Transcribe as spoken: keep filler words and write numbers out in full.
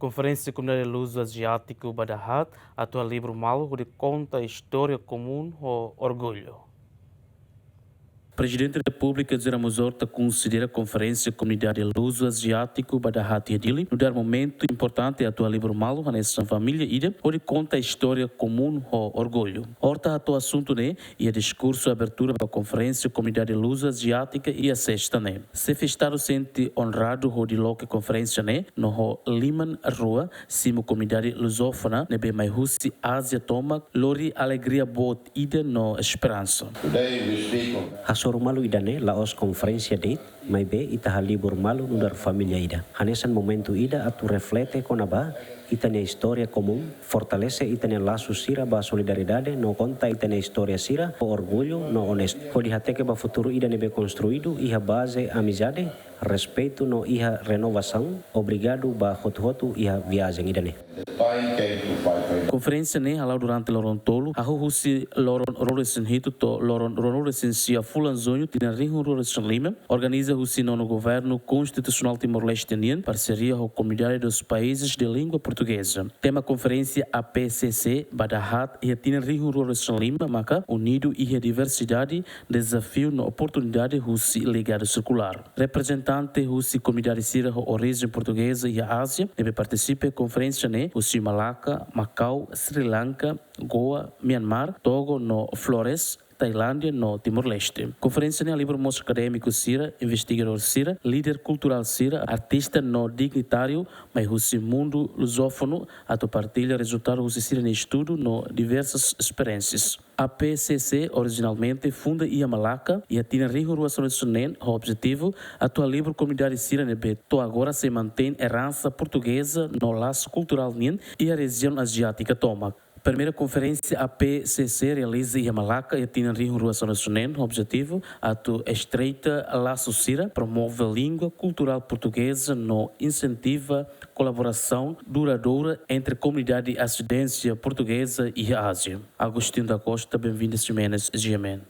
Konferénsia Komunidade Luso-Aziátiku ba dahaat atu halibur malu hodi konta istória komún ho orgullu. Prezidente Repúblika José Ramos Horta konsidera Konferénsia Komunidade Luso-Aziátiku ba dahaat iha Dili nu'udar momentu importante atu halibur malu hanesan família ida hodi konta istória komún ho orgullu. Horta hato'o asuntu ne'e iha diskursu abertura ba Konferénsia Komunidade Luso-Aziátika iha sesta ne'e. Xefe Estadu sente onradu hodi loke konferénsia ne'e no ho liman rua simu komunidade luzófona ne'ebé mai husi Ázia tomak lori alegria boot ida no esperansa. Today we speak of Hasoru malu ida-ne'e la'ós konferénsia de'it, maibé ita halibur malu nu'udar família ida. Hanesan momentu ida atu reflete kona-ba ita-nia istória komún, fortalese ita-nia lasu sira ba solidariedade no konta ita-nia istória sira ho orgullu no onestu. Hodi hateke ba futuru ida ne'ebé konstruidu iha baze amizade, respeitu no iha renovasaun. Obrigadu ba hotu-hotu iha viajen ida-ne'e. The time came to fight for Konferénsia ne'e hala'o durante loron tolu, hahú husi loron ruanulu-resin-hitu to'o loron ruanulu-resin-sia fulan Juñu tinan rihun ruanulu-resin-lima, organiza husi Nono Governu Konstitusionál Timor-Leste nian, parseria ho Comunidade dos Países de Língua Portuguesa. Tema konferénsia A P C C ba dahaat iha tinan rihun ruanulu-resin-lima maka Unidu iha Diversidade, Dezafiu no Oportunidade husi Legadu Sirkulár. Reprezentante husi komunidade sira ho orijen portugeza iha Ázia ne'ebé partisipa iha konferénsia ne'e husi Malaka, Makau, Sri Lanka, Goa, Myanmar, Togo no Flores, Tailándia no Timor-Leste. Konferénsia ne'e halibur mós akadémiku sira, investigadór sira, líder kulturál sira, artista no dignitáriu mai husi mundu luzófonu atu partilla rezultadu husi sira-nia estudu no diversas esperiénsias. A P C C orijinalmente funda iha Malaka iha tinan rihun rua sanulu-resin-neen ho objetivu atu halibur komunidade sira ne'ebé to'o agora sei mantein eransa portugeza no lasu kulturál nian iha rejiaun aziátika tomak. Primeira konferénsia A P C C realiza iha Malaka iha tinan rihun rua sanulu-resin-neen ho objetivu atu estreita lasu sira, promove língua kulturál portugeza no insentiva kolaborasaun duradoura entre komunidade asidénsia portugeza iha Ázia. Agostinho da Costa, Benvinda Ximenes, G M N.